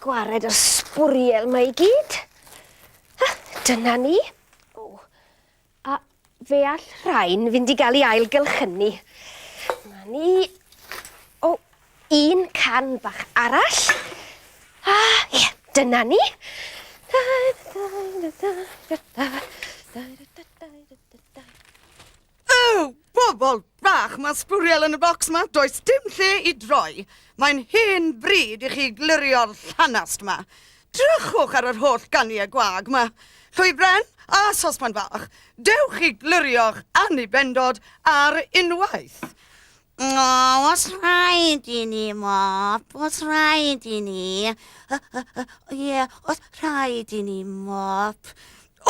Gwared y sbwriel 'ma i gyd. Ha, dyna ni. O, a fe all rhain fynd i gael ei ailgylchynu. Na ni. O, un can bach arall. A, ie, dyna ni. O, bobl bach, mae sbwriel yn y bocs 'ma, does dim lle i droi. Mae'n hen bryd i chi glirio'r llanast 'ma. Drychwch ar yr holl ganiau gwag 'ma. Llwybren a sosban fach, dewch i glirio'ch annibendod ar unwaith. O, os rhaid i ni, Mop, os rhaid i ni. Ie, os rhaid i ni, Mop.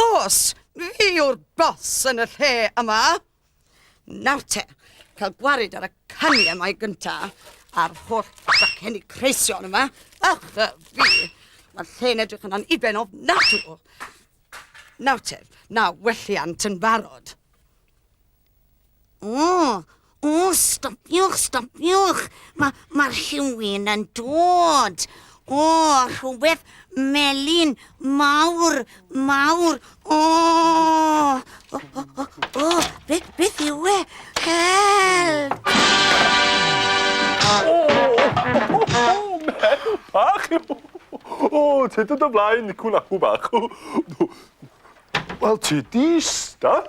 Os, fi yw'r boss yn y lle yma. Nawr te, cael gwared ar y caniau yma i gynta, a'r holl gacenni creision yma. Ych, fi, mae'r lle'n edrych yn anniben ofnadw. Nawr te, na welliant yn barod. O, o, stopiwch, stopiwch. Mae ma rhywun yn dod. O, rhywbeth melyn mawr, mawr. O, o, o, o, o beth, beth yw e? Help! O, o, o, mel bach. O, tyd o dy flaen, Nicw Nacw bach. Wel, ti di ista.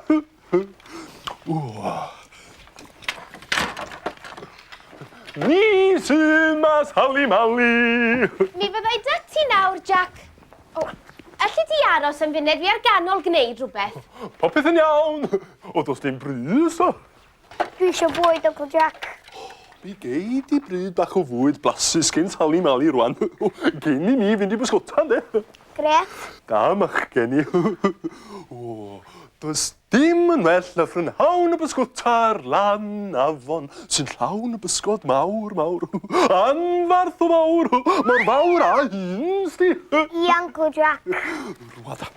Ni sy 'ma Sali Mali! Mi fyddai 'da ti nawr, Jac. O, alli di aros am funed? Fi ar ganol gwneud rhywbeth. Popeth yn iawn. O, does dim brys. O. Dwi eisiau bwyd, Uncle Jack. Mi gei di bryd bach o fwyd blasus gen Sali Mali rwan. Gyn i ni fynd i bysgota, ynde? Grêt. Da, machgen i. O, does dim yn well na phrynhawn y bysgota ar lan afon sy'n llawn y bysgod mawr, mawr. Anfarth o fawr, mor fawr â hun, sti. Ie, Uncle Jack. Rwan ta.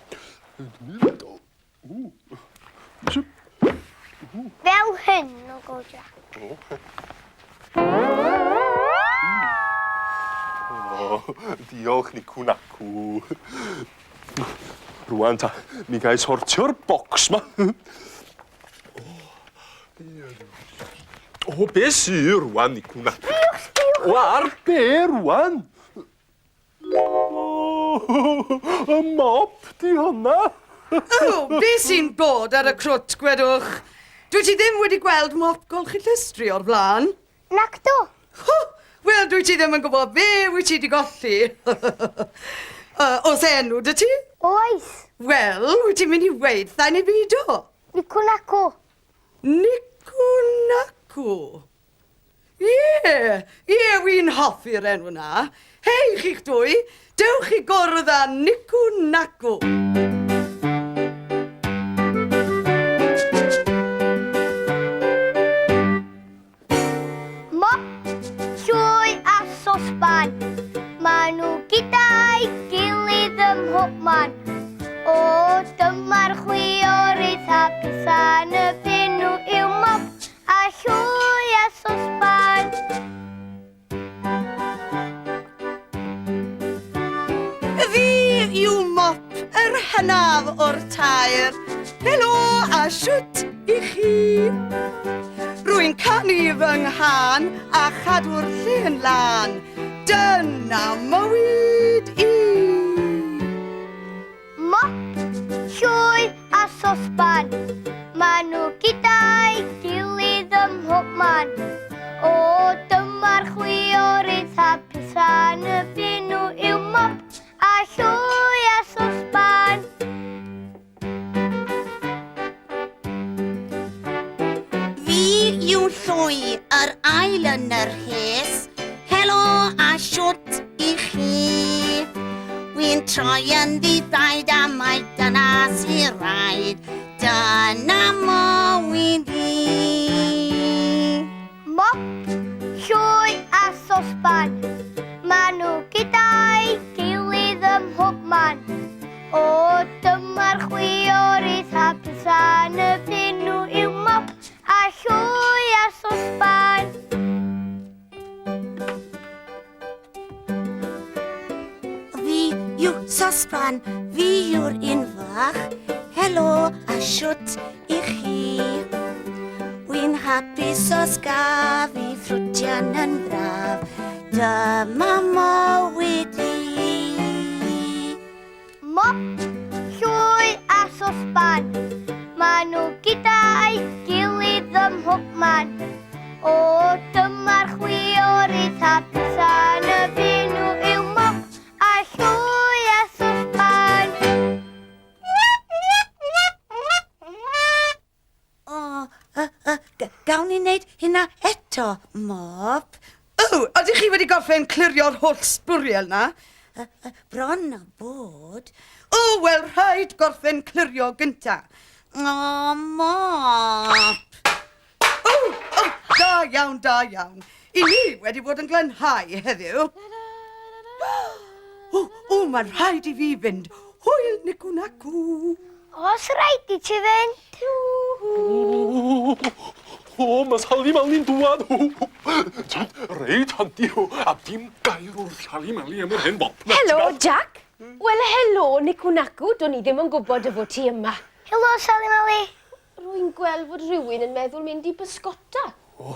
Fel hyn, Uncle Jack. O, diolch, Nicw Nacw. Rwan ta, mi ga i sortio'r bocs ma. O, be sy rwan, Nicw Nacw? Sbïwch, sbïwch! O, ar be rwan? O, y mop di hwnna. O, be sy'n bod ar y crwt, gwedwch? Dwi ti ddim wedi gweld mop golchi llestri o'r blaen. Nac do. Wel, dwi ti ddim yn gwybod be wyt ti wedi golli. uh, oes enw dy ti? Oes. Wel, wyt ti'n mynd i weid tha neu beidio? Nicw nacw. Nicw nacw. Ie, ie, wi'n hoffi'r enw 'na. Hei, chi'ch dwy, dewch i gwrdd â Nicw Nacw. Mop, llwy a sosban, maen nhw gyda'i gilydd ym mhobman. O, dyma'r chwiorydd hapus yn y byd nhw yw mop A llwy a sosban. Fi yw Mop, yr hynaf o'r tair. Helo a shwt i chi? Rwy'n canu fy nghân a chadw'r lle'n lân. Dyna mywyd i! Mop, llwy a sosban. Maen nhw gyda'i gilydd ym mhobman. O, dyma'r chwiorydd hapus yn y byd nhw yw mop a llwy a sosban. Fi yw Llwy, yr ail yn y rhes. Helo a shwt i chi. Wi'n troi yn ddi-baid a mai dyna sy raid. Dyna mywyd i. Mop, llwy a sosban. Maen nhw gyda'i gilydd ym mhobman. O, dyma'r chwiorydd hapus yn y byd nhw yw mop a llwy a sosban. yw sosban, fi yw'r un fach. Helo a shwt i chi. Wy'n hapus os gaf i ffrwtian yn braf. Dyma mywyd i. Mop, llwy a sosban. Maen nhw gyda'i gilydd ym mhobman. O, dyma'r chwiorydd hapusa yn y byd nhw yw mop a llwy a sosban. O, gawn ni wneud hynna eto, Mop? O, ydych chi wedi gorffen clirio'r holl sbwriel 'na? Bron a bod. O, wel, rhaid gorffen clirio gynta. O, Mop! O, o, da iawn, da iawn. I ni wedi bod yn glanhau heddiw. O, o, mae'n rhaid i fi fynd. Hwyl, Nicw Nacw. Os rhaid i ti fynd. O, mae Sali Mali'n dŵad. Ti'n reit handi, a dim gair wrth Sali Mali am yr hen bop. Helo, Jack. Wel, helo, Nicw Nacw. Do'n i ddim yn gwybod dy fod ti yma. Helo, Sali Mali. Rwy'n gweld fod rhywun yn meddwl mynd i bysgota. O,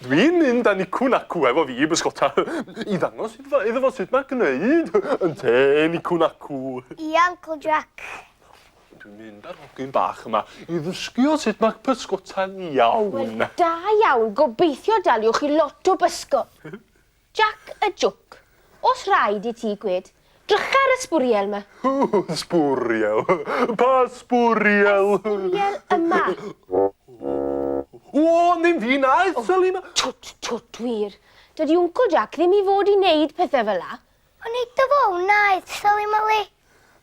dwi'n mynd â Nicw Nacw efo fi i bysgota i ddangos iddo iddo fo sut mae gwneud ynte Nicw Nacw. Ia, Uncle Jack. Dwi'n mynd â'r hogyn bach yma i ddysgu o sut mae pysgota'n iawn. Wel, da iawn. Gobeithio daliwch chi lot o bysgod. Jack y jwc. Os rhaid i ti gwed, drycha ar y sbwriel 'ma. Sbwriel? Pa sbwriel? Y sbwriel yma. O, ddim fi naeth, Sali. Twt, twt, wir. Dydy Wncwl Jack ddim i fod i wneud pethau fel 'a. Ond nid dy fo wnaeth, Sali Mali.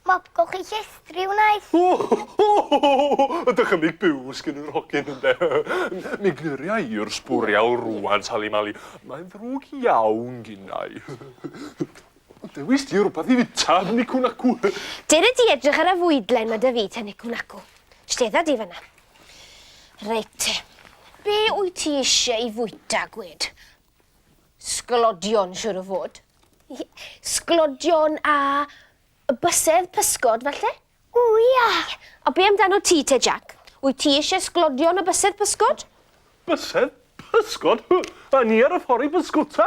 Mop golchi llestri wnaeth. O, o, o, dychymyg byw sgyn yr hogyn ynde. Mi gliria i'r sbwriel rŵan, Sali Mali. Mae'n ddrwg iawn ginnau. Dewis di rhywbeth i fita, Nicw Nacw. Dere di edrych ar y fwydlen ma da fi te, Nicw Nacw. Stedda di fanna. Reit te. Be wyt ti eisiau i fwyta, gwed? Sglodion, siwr o fod. Sglodion a bysedd pysgod, falle? O, ia! A be amdano ti te, Jack? Wyt ti eisiau sglodion a bysedd pysgod? Bysedd pysgod? A ni ar y ffordd i bysgota.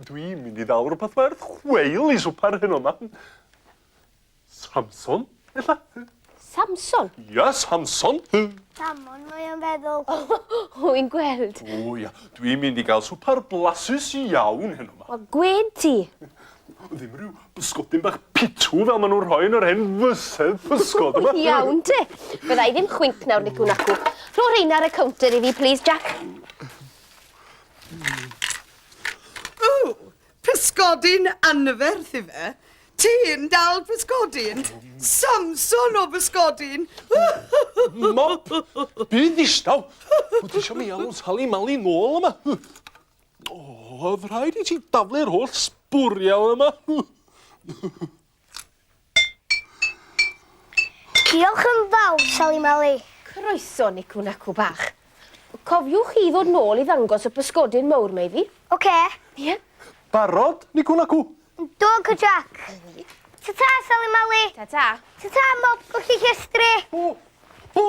Dwi'n mynd i ddal rhywbeth werth chweil i swper heno 'ma. Samson, ella? Samson? Ia, Samson. Samon mae o'n feddwl. O, i'n gweld. O ia, dwi'n mynd i gael swper blasus iawn heno 'ma. Wel, gwed ti. Ddim rhyw bysgodyn bach pitw fel maen nhw'n rhoi yn yr hen fysedd pysgod yma. Iawn te. Fydda i ddim chwinc nawr, Nicw Nacw. Rho rheina ar y cownter i fi, plîs, Jack. O, pysgodyn anferth ife. Ti'n dal pysgodyn? Samson o bysgodyn! Mop! Byd ddistaw! Wyt ti eisiau mi alw Sali Mali nôl yma? O, oedd rhaid i ti daflu'r holl sbwriel yma. Diolch yn fawr, Sali Mali. Croeso, Nicw Nacw bach. Cofiwch chi ddod nôl i ddangos y pysgodyn mowr 'ma i fi. Oce. Ie. Barod, Nicw Nacw? Yndw, Uncle Jack. Ta-ta, Sali Mali. Ta-ta. Ta-ta, Mop Golchi Llestri. O! O!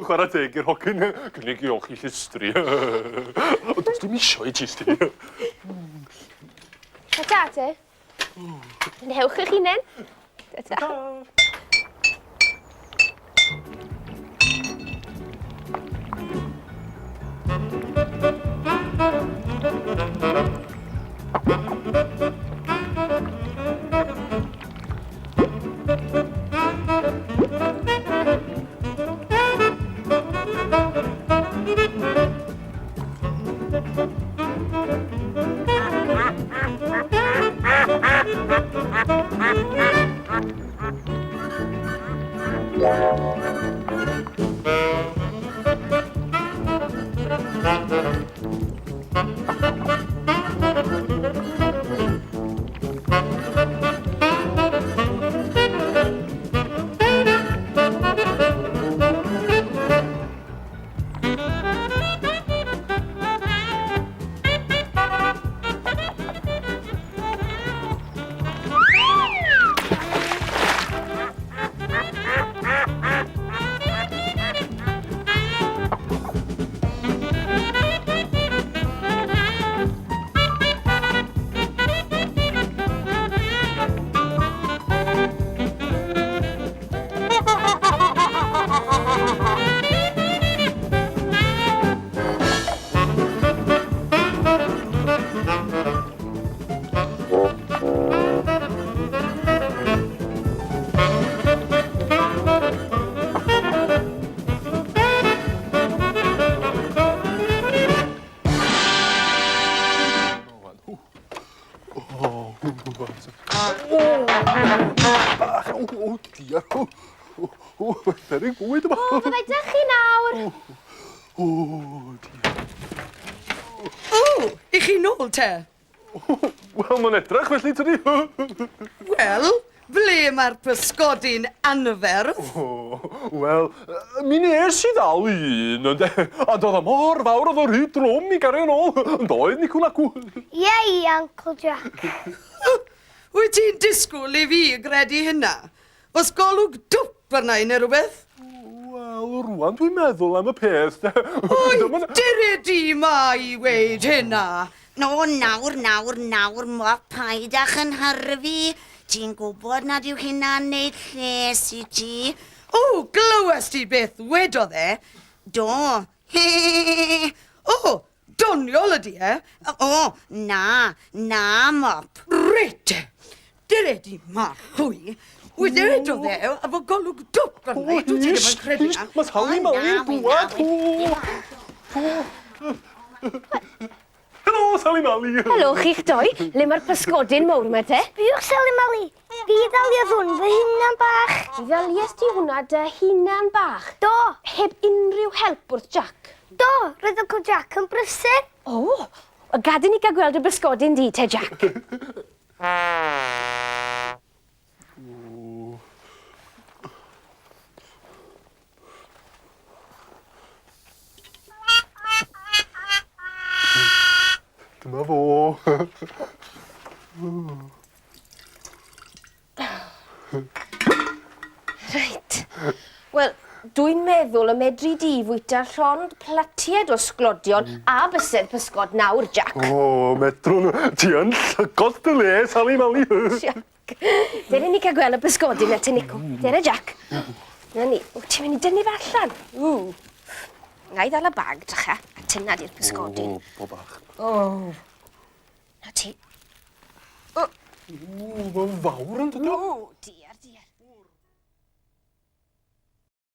Chwarae teg i'r hogyn, cynnig i olchi llestri. Ond does dim isio i ti, sti. Ta-ta, te. Newch eich hunain. Ta-ta. Ta. O, bach, o, o, diar. O, o, o, beryg bwyd yma. O, fyddai dych chi nawr. O, diar. O, i chi nôl te? Wel, mae'n edrych felly, tydi? Wel, ble mae'r pysgodyn anferth? O, wel, mi nes i ddal un, ynde? A doedd o mor fawr, oedd o rhy drwm i gario nôl. Yn doedd, Nicw Nacw? Ie, ie, Uncle Jack. Wyt ti'n disgwyl i fi gredu hynna? Os golwg dwp arna i neu rhywbeth? Wel, rwan dwi'n meddwl am y peth, de. Oi, Dyma- dere di ma i weud hynna. No, nawr, nawr, nawr, mop, paid â chynhyrfu. Ti'n gwybod nad yw hynna'n neud lles i ti. O, glywes di beth wedodd e? Do. O, doniol ydi e. O, na, na, mop. Reit, dere di ma chwi. Wedodd e, efo golwg dwp arna i. Dwi ti ddim yn credu na. Mae Sali O, Mali'n na, wi, dŵad. na, O. Helo, Sali Mali. Helo, chi'ch doi. Le mae'r pysgodyn mawr yma te? Biwch Sali Mali, fi ddaliodd hwn fy hunan bach. Ddalies di hwnna dy hunan bach? Do, Heb unrhyw help wrth Jack? do, roedd Uncle Jack yn brysur. O, oh, gad i ni gael gweld y bysgodyn di te, Jack. Dyma fo. Reit. Wel, dwi'n meddwl y medri di fwyta llond platied o sglodion a bysedd pysgod nawr, Jack. O, medrwn. Ti yn llygod dy le, Sali Mali. Jack. Dere ni cael gweld y bysgodyn na te, Nico. Dere, Jack. Na ni. O, ti'n mynd i dynnu fe allan? Ww. Na i ddal y bag, drycha, a tynna di'r pysgodyn. O, bo bach. O. Na ti. O, mae'n fawr yn dydi? O, diar.